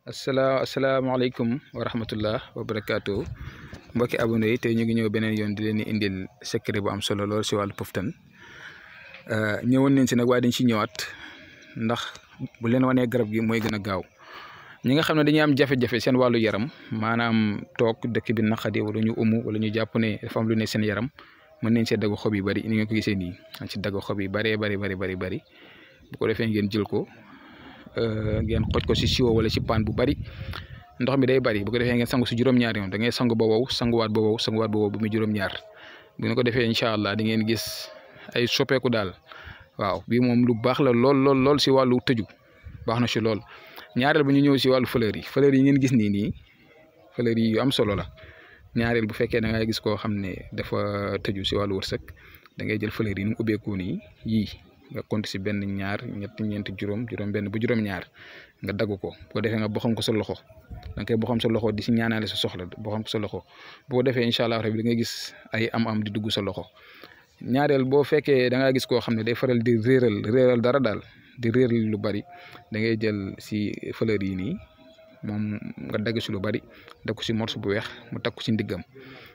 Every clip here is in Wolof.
asalaamaaleykum wa rahmatullah wa barakaatu mbokki abonné yi tey ñu ngi ñëw beneen yoon di leen indil secret bu am solo lool si wàllu poftan ñëwoon nañ si nag waaye dañ si ñëwaat ndax bu leen wanee garab gi mooy gën a gaaw ñi nga xam ne dañuy am jafe-jafe seen wàllu yaram maanaam toog dëkk bi naqadi wala ñu wala ñu jàpp ne dafa am lu ne seen yaram mën nañ see dagg xob yu bari ni ngeen ko gisee nii ci dagg xob yi bari bu ko defee ngeen jël ko ngeen xoj ko si siwo wala si paan bu bari ndox mi day bari bu ko defee ngeen sangu si juróom-ñaar yoon da ngay sangu ba wow sanguwaat ba wow sanguwaat ba wow bu muy juróom-ñaar bu ngeen ko defee incha allah di ngeen gis ay soppeeku daal waaw bii moom lu baax la lool si wàllu tëju baax na si lool. ñaareel ba ñu ñëw si wàllu fleur yi ngeen gis nii fleur yi yu am solo la ñaareel bu fekkee da ngay gis koo xam ne dafa tëju si wàllu wërsëg da ngay jël fleur yi ni mu ubbeekoo nii yii nga compte si benn ñaar ñett ñeent juróom benn bu juróom-ñaar nga dagg ko boo defee nga boxam ko sa loxo da nga koy boxam sa loxo di si ñaanale sa soxla boxam ko sa loxo boo defee incha allah rabi da ngay gis ay am di dugg sa loxo. ñaareel boo fekkee da ngaa gis koo xam ne day faral di réeral dara daal di réeral lu bari da ngay jël si fleur yi nii moom nga dagg si lu bari dagg ko si morceau bu weex mu takk ko si ndiggam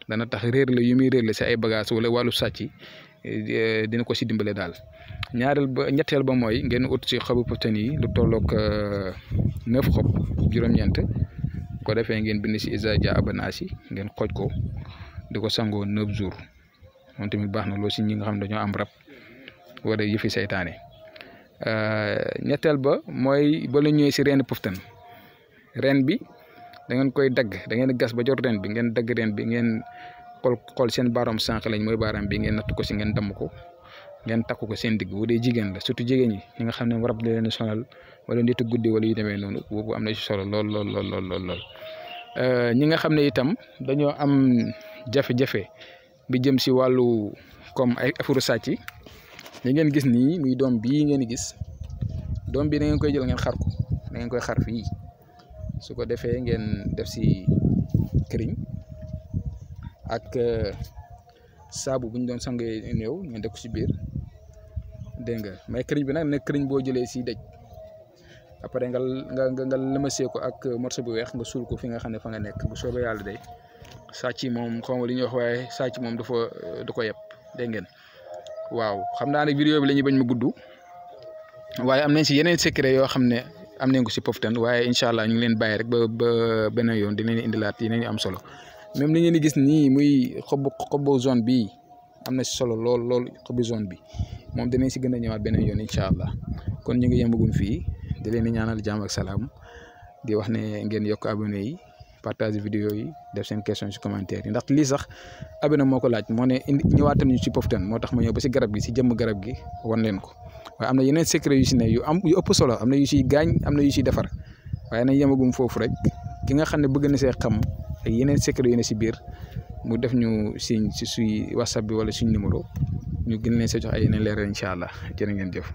dana tax réer la yu muy réer la si ay bagages wala wàllu sàcc dina ko si dimbale daal. ñetteel ba mooy ngeen ut si xobu poftan yi lu tolloog 9 xob juróom-ñeent ko defee ngeen bind si Iza Dia Abanasi ngeen xooj ko di ko sangoo 9 jours moom tamit baax na lool si ñi nga xam ne dañoo am rab wala yëfi seytaane. ñetteel ba mooy ba la ñëwee si reeni poftan reen bi da ngeen koy dagg da ngeen gas ba jot reen bi ngeen dagg reen bi ngeen xool seen baaram sànq lañ mooy baaram bi ngeen natt ko si ngeen damm ko ngeen takku ko seen digg bu dee jigéen la surtout jigéen ñi nga xam ne rab leen sonal wala nitu guddi wala yu demee noonu boobu am na ci solo lool. ñi nga xam ne itam dañoo am jafe-jafe bi jëm si wàllu comme ay affaire sàcc li ngeen gis nii muy doom bii ngeen gis doom bi da ngeen koy jël ngeen xar ko da ngeen koy xar fii su ko defee ngeen def si këriñ ak saabu bu ñu doon sangee néew ngeen def ko si biir dégg nga mais këriñ bi nag këriñ boo jëlee si dëj après nga lëmasee ko ak morceau bu weex nga suul ko fi nga xam ne fa nga nekk bu soobee yàlla day sàcc moom xaw ma li ñuy wax waaye sàcc moom du ko yeb dégg ngeen. waaw xam naa ne vidéo bi la ñuy bañ ma gudd waaye am nañ si yeneen secret yoo xam ne am nañ ko si poftan waaye incha allah ñu ngi leen bàyyi rek ba beneen yoon dinañ indilaat yeneen yu am solo même li ngeen di gis nii muy xobu zone bi am na si solo lool xobu zone bi moom dinañ si gën a ñëwaat beneen yoon incha allah kon ñu ngi yembagum fii di leen di ñaanal jàmm ak salaam di wax ne ngeen yokk abonné yi partage vidéo yi def seen question ci commentaire yi ndax lii sax abonné moo ko laaj moo ne ñëwaatal ñu ci poftan moo tax ma ñëw ba si garab gi si jëmm garab gi wan leen ko waaye am na yeneen secret yu si ne yu ëpp solo am na yu siy gaañ am na yu siy defar waaye nañ yemagum foofu rek ki nga xam ne bëgg na see xam ak yeneen secret yu ne si biir mu def ñu signe si suy whatsapp bi wala suñ numéro ñu gën leen see jox ay yeneen leeral incha allah jërë ngeen jëf.